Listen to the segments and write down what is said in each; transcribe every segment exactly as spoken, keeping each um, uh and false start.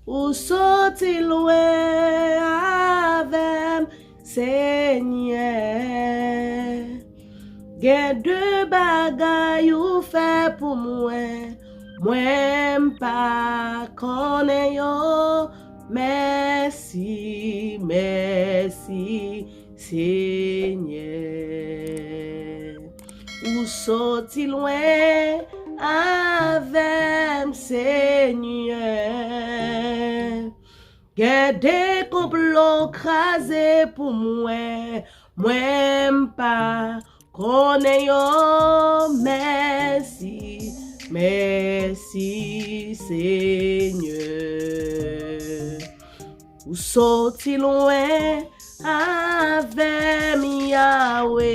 Ou soti lwen avè m, Senyè. Gen de bagay ou fè pou mwen, mwen m pa konnen yo. Mèsi, mèsi, Senyè. Ou soti lwen avè m, Senyè. Gen de konplo kraze pou mwen, mwen m pa konnen yo. Mèsi, mèsi, Senyè. Ou soti lwen avè m, Yawe.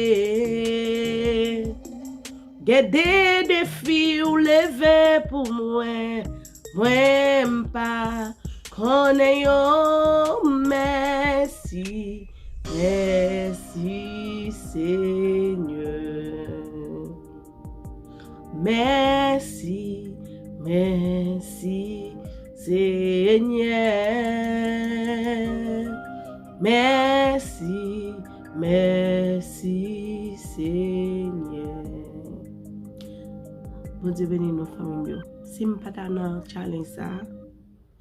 Gen de defi ou leve pou mwen, mwen m pa konnen yo. Mèsi, mèsi, Senyè. Mèsi, mèsi, Senyè. Mèsi, mèsi, Senyè. Bondye beni nou, fanmi m yo. Si m pa ta nan challenge sa,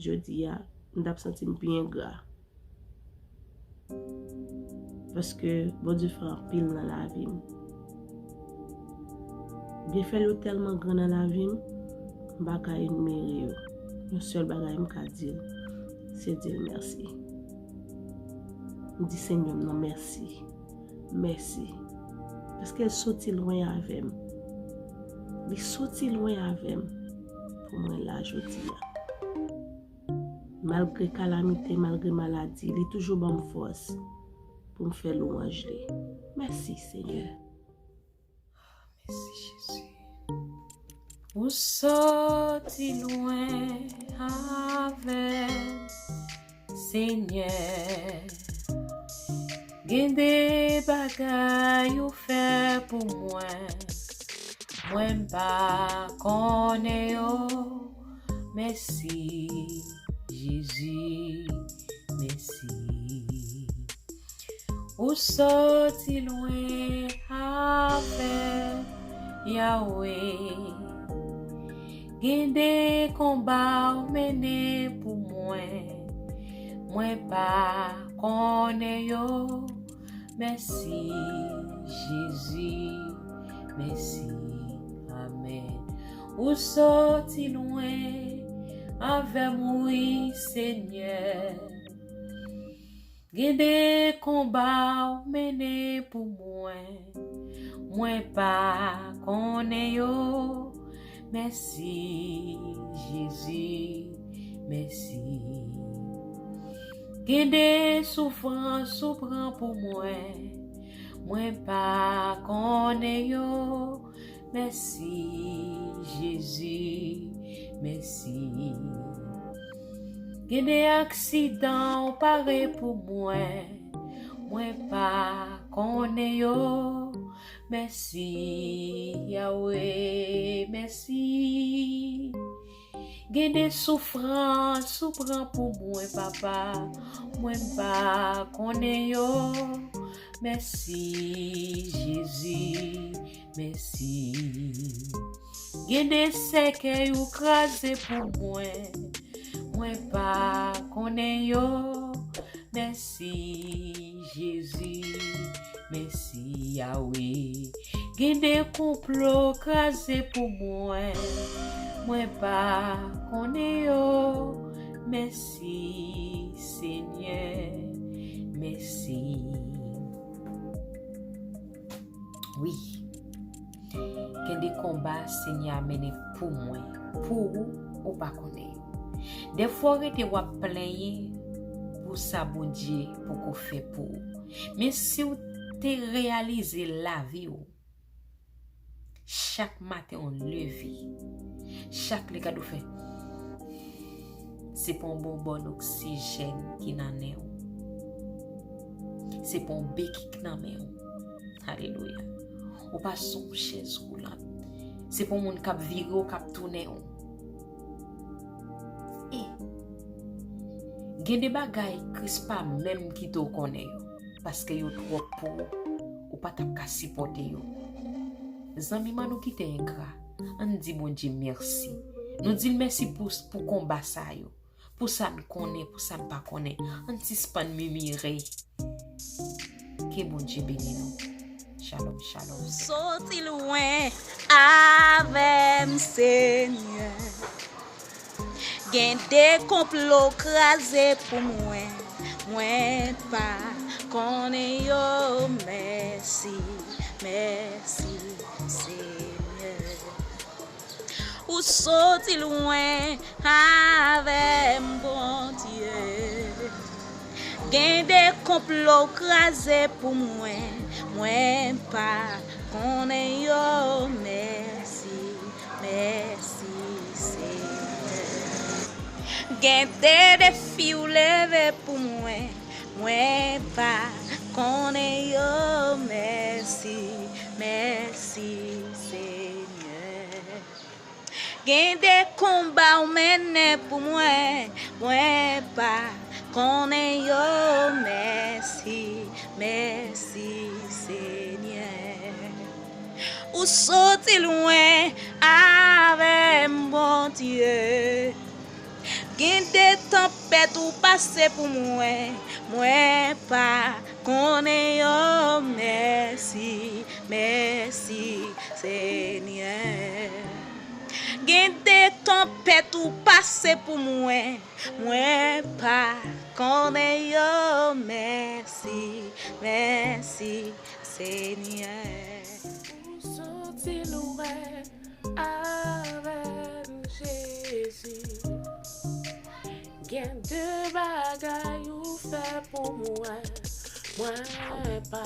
jodi a, m t ap santi m pi engra. Paske Bondye fè anpil nan lavi m. Byenfè l yo tèlman gran nan lavi m, m pa ka enimere yo. Yon sèl bagay m ka di l, se di l mèsi. M di Senyè m nan mèsi. Mèsi. Paske l soti lwen avè m. Li soti lwen avè m pou mwen la jodi a. Malgre kalamite, malgre maladi, li toujou ban m fòs pou m fè lwanj li. Mèsi, Senyè. Mèsi, Jezi. Ou soti lwen avè m, Senyè. Gen de bagay ou fè pou mwen, mwen pa konnen yo. Mèsi, Jezi, mèsi. Ou soti lwen avè m, Yawe. Gen de konba ou mennen pou mwen, mwen pa konnen yo. Mèsi, Jezi, mèsi, amèn. Ou soti lwen avè m, wi, Senyè. Gen de konba ou mennen pou mwen, mwen pa konnen yo. Mèsi, Jezi, mèsi. Gen de soufrans ou pran pou mwen, mwen pa konnen yo. Mèsi, Jezi, mèsi. Gen de aksidan ou pare pou mwen, mwen pa konnen yo. Mèsi, Yawe, mèsi. Gen de soufrans ou pran pou mwen, papa, mwen pa konnen yo. Mèsi, Jezi, mèsi. Gen de sèkèy ou kraze pou mwen, mwen pa konnen yo. Mèsi, Jezi, mèsi, Yawe. Gen de konplo kraze pou mwen, mwen pa konnen yo. Mèsi, Senyè, mèsi. Wi. Gen de konba Senyè a mennen pou mwen, pou ou, ou pa konnen yo. Dèfwa w rete w ap plenyen pou sa Bondye poko fè pou ou. Men si w te reyalize lavi w, chak maten w leve, chak lè gade w fè, se pa yon bonbòn oksijèn ki nan nen w. Se pa yon beki k nan men w. Alelouya. Ou pa sou yon chèz woulant. Se pa yon moun k ap vire w, k ap tounen w. E Gen de bagay Kris pa menm kite w konnen yo, paske yo twòp pou ou, ou pa t ap ka sipòte yo. Zanmi m, ann nou kite engra, ann di Bondye mèsi. Nou di l mèsi pou, pou konba sa yo, pou sa n konnen, pou sa n pa konnen. Ann sispann mimire. Ke Bondye beni nou. Shalom, shalom. Soti lwen avè m, Senyè. Gen de konplo kraze pou mwen, mwen pa konnen yo. Mèsi, mèsi, Senyè. Ou soti lwen avè m, Bondye. Gen de konplo kraze pou mwen, mwen pa konnen yo. Mèsi, mèsi, Senyè. Gen de defi ou leve pou mwen, mwen pa konnen yo. Mèsi, mèsi, Senyè. Gen de konba ou mennen pou mwen, mwen pa konnen yo. Mèsi, mèsi, Senyè. Ou soti lwen avè m, Bondye. Gen de tanpèt ou pase pou mwen, mwen pa konnen yo. Mèsi, mèsi, Senyè. Gen de tanpèt ou pase pou mwen, mwen pa konnen yo. Mèsi, mèsi, Senyè. Ou soti lwen avè m, Jezi. Gen de bagay ou fè pou mwen, mwen pa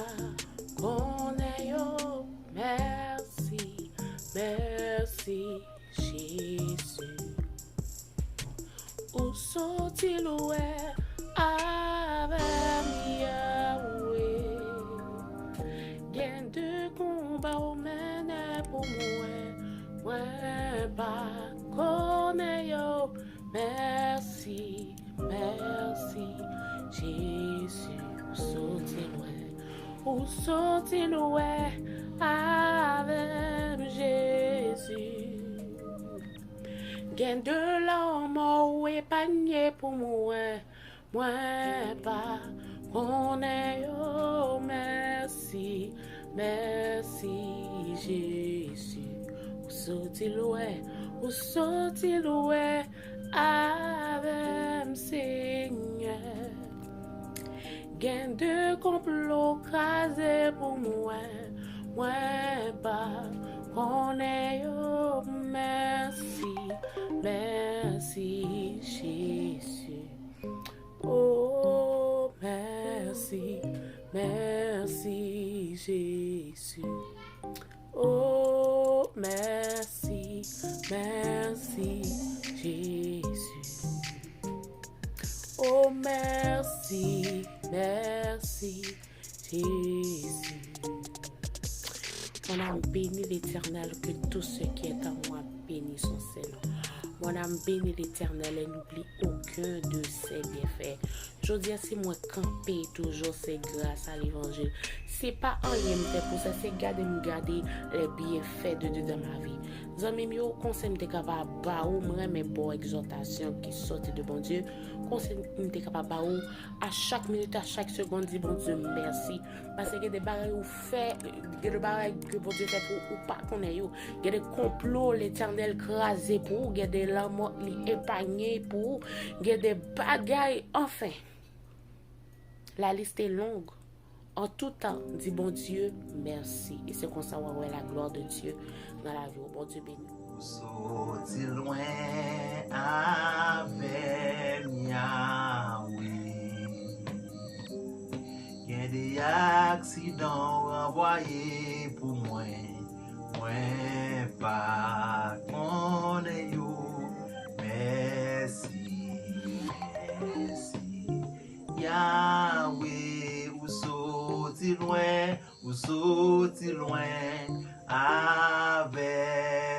konnen yo. Mèsi, mèsi, Jezi. Ou soti lwen avè m, Yahweh. Gen de konba ou mennen pou mwen, mwen pa konnen yo. Mèsi, mèsi, Jezi, ou soti lwen, ou soti lwen avè m, Jezi. Gen de lanmò ou epanye pou mwen, mwen pa konnen yo. Mèsi, mèsi, Jezi. Ou soti lwen, ou soti lwen avè m, Senyè. Gen de konplo kraze pou mwen, mwen pa konnen yo. Mèsi, mèsi, Jezi. Oh, mèsi, mèsi, Jezi. Oh, mèsi, mèsi, Jezi. Oh, mèsi, mèsi, Jezi. Mon âme bénit l'Éternel, que tout ce qui est en moi bénisse son Saint nom. Mon âme bénit l'Éternel et n'oublie aucun de ses bienfaits. Jodi a, si mwen kanpe toujou, se gras a levanjil. Se pa anyen m fè pou sa, se gade m gade les bienfaits de Dieu dans ma vie. Zanmi m yo, konsèy m te kapab ba ou, mwen renmen ba w egzòtasyon ki sòti de Bondye. Konsèy m te kapab ba ou, a chak minit, a chak segonn, di Bondye mèsi. Paske gen de bagay ou fè, gen de bagay ke Bondye fè pou ou, ou pa konnen yo. Gen de konplo Letènèl kraze pou ou, gen de lanmò li epanye pou ou, gen de bagay, anfen. La liste est longue. En tout temps, di Bondye mèsi. E se konsa w a wè la gloire de Dieu nan lavi w. Bondye beni w. Ou soti lwen avè m, Yahweh. Gen de aksidan w ranvwaye pou mwen, mwen pa konnen yo. Mèsi, mèsi, Yahweh, ou soti lwen, ou soti lwen avè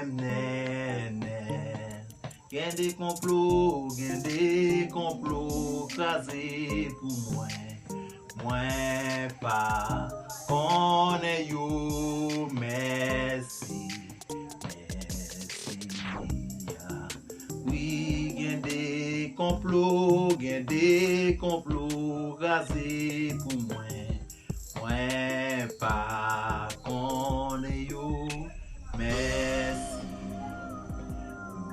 m, nènè. Gen de konplo, gen de konplo kraze pou mwen. Mwen pa konnen yo. Mèsi, mèsi. Wi, gen de konplo, gen de konplo kraze pou mwen. Mwen pa konnen yo. Mèsi,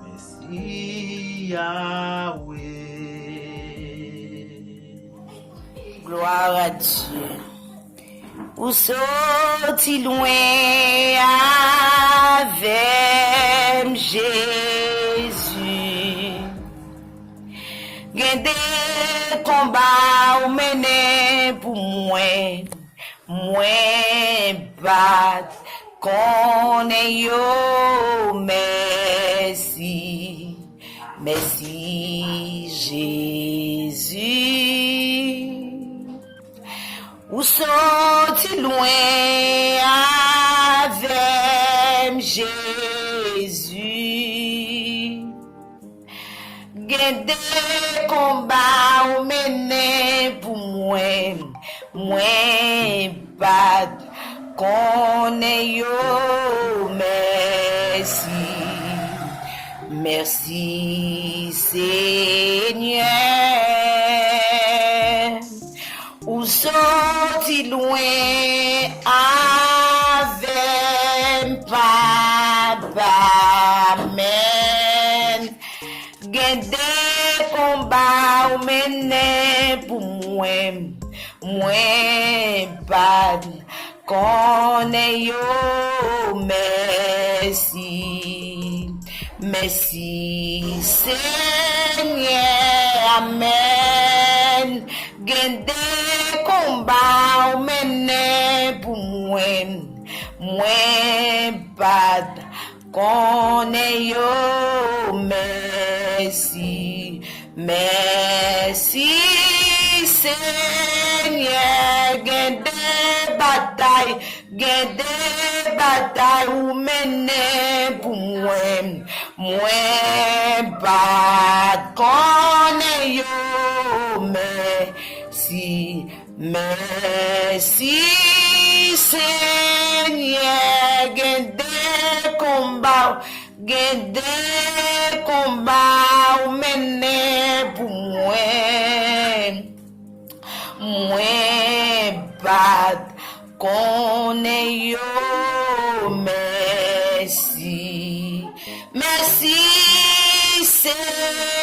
mèsi Yahweh. Gloire à Dieu. Ou soti lwen avè m, Jezi. Gen de konba ou mennen pou mwen. Mwen pa t konnen yo. Mèsi, mèsi Jezi. Ou soti lwen avè m, Jezi. Gen de konba ou mennen pou mwen. Mwen pa t konnen yo. Mèsi, mèsi Senyè. Ou soti lwen avè m, Papa. Amèn. Gen de konba ou mennen pou mwen. Mwen pa t konnen yo. Mèsi, mèsi Senyè. Amèn. Gen de konba ou mennen pou mwen. Mwen pa t konnen yo. Mèsi, mèsi Senyè. Gen de batay, gen de batay ou mennen pou mwen. Mwen pa t konnen yo. Mèsi, mèsi Senyè. Gen de konba, gen de konba ou mennen pou mwen. Mwen pa t konnen yo. Mèsi, mèsi Senyè.